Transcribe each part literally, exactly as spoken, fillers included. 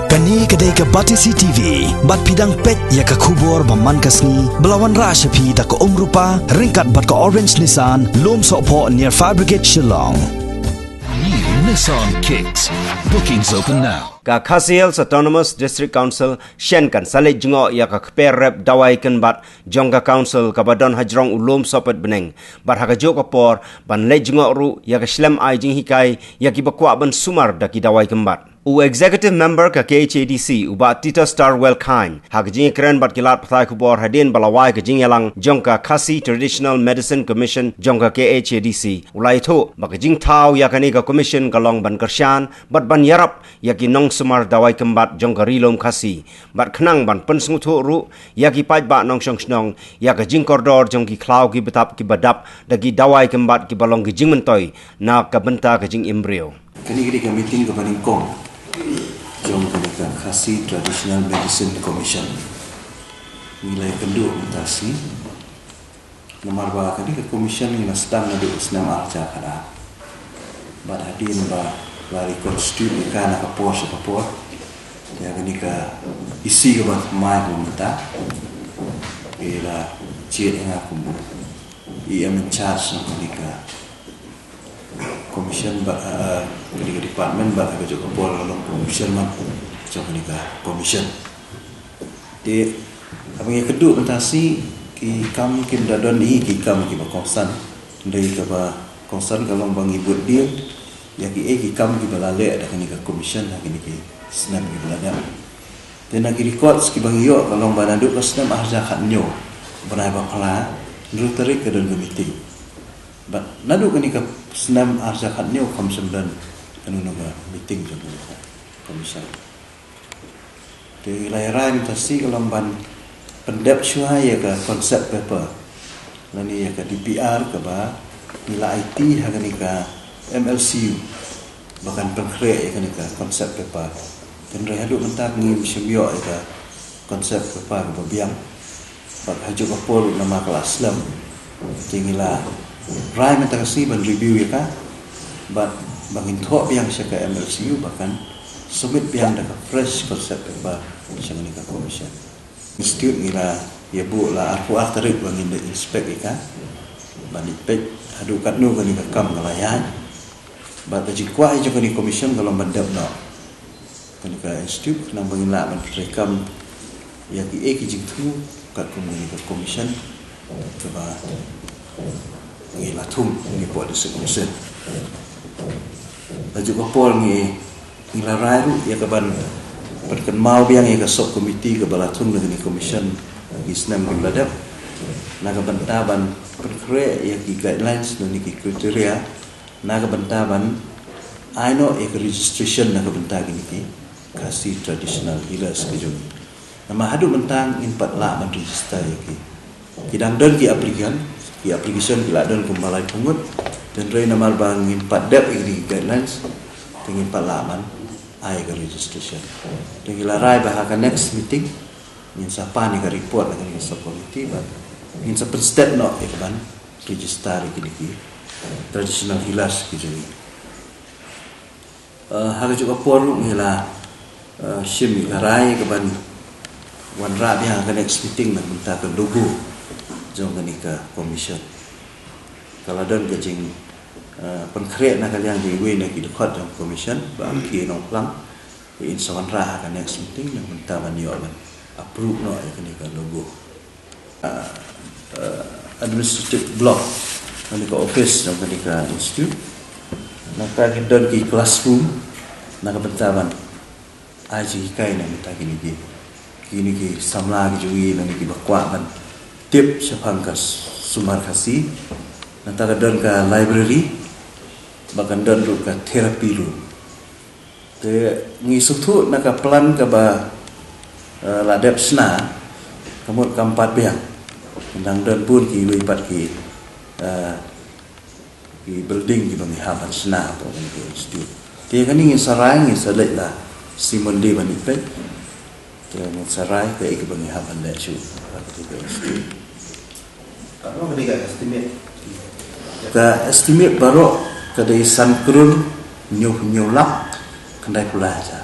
Kane ka dei ka Batesi T V, bad phi dang peit ïa ka khubor ba man ka sngi, ba la wanrah sha phi da ka Umrupa, ryngkat bad ka Orange Nissan, Lum Sohphoh near Fire Brigade Shillong. New Nissan Kicks. Bookings open now. Ka Khasi Hills Autonomous District Council shen kan sa leit jngoh ïa ka kper rep dawai kynbat jong ka council kaba don hajrong u Lum Sohpet Bneng, bad ha kajuh ka por ban leit jngoh ruh ïa ka shlem ai jinghikai ïa kiba kwah ban sumar da ki dawai kynbat. U executive member ka K H A D C, u Bah Titus Tarwell Chyne, ha ka jingïakren bad ki lad pathai khubor hadien ba la wai ka jingïalang jong ka Khasi Traditional Medicine Commission jong ka K H A D C, u la ïathuh ba ka jingthaw ïa kane ka commission ka long ban kyrshan bad ban ïarap ïa ki nongsumar dawai kynbat jong ka Ri Lum Khasi, bad khnang ban pynsngewthuh ruh ïa ki paidbah nongshong shnong ïa ka jingkordor jong ki khlaw ki btap kiba dap da ki dawai kynbat kiba long ki jingmyntoi na ka bynta ka jingim briew. Kane ka dei ka meeting kaba nyngkong jong kane ka Khasi Traditional Medicine Commission. Ngi la ïakynduh mynta sngi. Namar ba kane ka commission ngi la sdang naduh snem ar hajar khatar. Bad hadien ba la reconstitute ïa ka na ka por sha ka por, ïa kane ka E C kaba thymmai kaba mynta, ki la jied ïa nga kum E M in charge jong kane ka commission bad, eh, kane ka department bad ha kajuh ka por la long commission man jong kane ka commission. Te haba ngi ïakynduh mynta sngi, ki kam kim da don hi ki kam kiba kongsan. Hynrei kaba kongsan ka long ba ngi bud dien ïa kiei ki kam kiba la leh da kane ka commission ha kine ki snem kiba la dep. Te na ki records kiba ngi ïoh ka long ba naduh ka snem ar hajar khathynñiew, bnai ba phra, hynriew tarik ka don ka meeting. Bad naduh kane ka snem ar hajar khathynñiew kam shym don kano kano ka meeting jong kane ka commission. Te ngi la ïa rai mynta sngi ka long ban pyndep shuwa ïa ka concept paper lane ïa ka D P R kaba ngi la aiti ha kane ka M L C U ba kan pynkhreh ïa kane ka concept paper. Hynrei haduh mynta ngim shym ïoh ïa ka concept paper kaba biang. Bad ha kajuh ka por namar ka la slem. Te ngi la rai mynta ka sngi ban review ïa ka. Bad ba ngin thoh biang sha ka M L C U ba kan submit biang da ka fresh concept paper sha kane ka commission. Institute ngi la ïa buh la arphew ar tarik ba ngin da inspect ïa ka. Ban ïa peit haduh katno kane ka kam ka la ïaid. Bad ka jingkwah jong kane ka commission ka long ban dep noh kane ka institute, khnang ba ngin lah ban treikam ïa kiei ki jingthmu katkum kane ka commission kaba ngi la thung, ngi pok da submission. Ha kajuh ka por ngi, ngi la rai ruh ïa ka ban pynkynmaw biang ïa ka sub committee kaba la thung na kane ka commission ha ki snem kiba la dep, na ka bynta ban pynkhreh ïa ki guidelines lane ki criteria na ka bynta ban ai noh ïa ka registration na ka bynta kine ki Khasi traditional healers ki jong ngi. Namar haduh mynta ngim pat lah ban register ïa ki. Ki dang don ki application, ki application ki la don kumba laiphew ngut. Hynrei namar ba ngim pat dep ïa ki guidelines, te ngim pat lah ban ai ïa ka registration. Te ngi la rai ba ha ka next meeting ngin sa pan ïa ka report na kane ka sub committee bad ngin sa pynstep noh ïa ka ban register ïa kine ki traditional healers ki jong ngi. Eh, ha kajuh ka por ruh ngi la, eh, shim ïa ka rai ka ban wanrah biang ha ka next meeting na ka bynta ka logo jong kane ka commission. Ka la don ka jing, eh, pynkhreh na ka liang jong iwei na ki dkhot jong ka commission, Bah Khie Nongplang. Te in sa wanrah ha ka next meeting na ka bynta ban ïoh ban approve noh ïa kane ka logo. Ah, eh, administrative block, kane ka office jong kane ka institute. Nangta ki don ki classroom na ka bynta ban ai jinghikai na ka bynta kine ki, kine ki samla ki jong ngi lane kiba kwah ban tip shaphang ka sumar Khasi. Nangta ka don ka library, ba kan don ruh ka therapy room. Te ngi sngewthuh na ka plan kaba, eh, la dep shna, ka mut kam pat biang. Dang don bun kiwei pat ki, eh, ki building kiba ngi hap ban shna hapoh kane ka institute. Te kane ngin sa rai, ngin sa leit la shi Monday ban ïa peit. Te ngin sa rai kaei kaba ngi hap ban leh shuh. Katno ka dei ka estimate? Ka estimate baroh ka dei san klur hynñiew hynñiew lak khyndai phew lai hajar.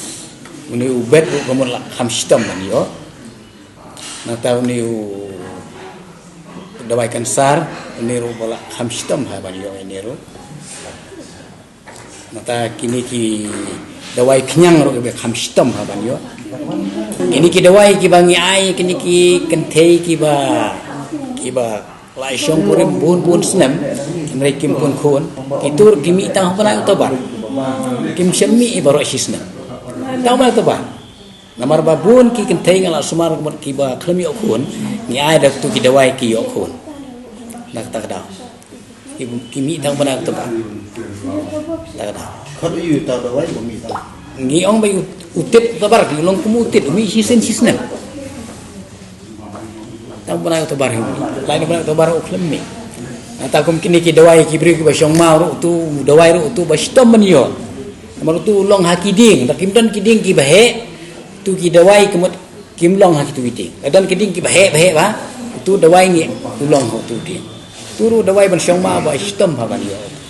Une u bet ruh ka mut la kham shitom ban ïoh. Nangta une u dawai kansar, une ruh ba la kham shitom ha ban ïoh une ruh. Nangta kine ki dawai khñiang ruh kiba kham shitom ha ban ïoh. Kine ki dawai kiba ngi ai, kine ki kynthei kiba, kiba la shong kurim bun bun snem, hynrei kim pun khun, ki tur ki mih tang ha u bnai October. Kim shym mih baroh shi snem. Tang ha u bnai October. Namar ba bun ki kynthei nga la sumar ka mut kiba khlem ïoh khun, ngi ai da tu ki dawai ki ïoh khun. Na kata ka daw. Ki, ki mih tang ha u bnai October. Kata ka daw. Khat ïa u ta dawai ba mih tang. Ngi ong ba u, u tit October, u long kum u tit, u mih shisien shisnem. Tang ha u bnai October hi u mih. Lai na u bnai October u khlem mih. Nangta kum kine ki dawai ki briew kiba shong maw ruh tu, dawai ruh tu ba shitom ban ïoh. Namar tu u long ha ki dieng, da kim don ki dieng kiba heh, tu ki dawai ka mut kim long ha ki tu ki dieng. Ka don ki dieng kiba heh, ba heh ba, tu dawai ngi u long ha tu dieng. Tu ruh dawai ban shong maw ba shitom ha ban ïoh.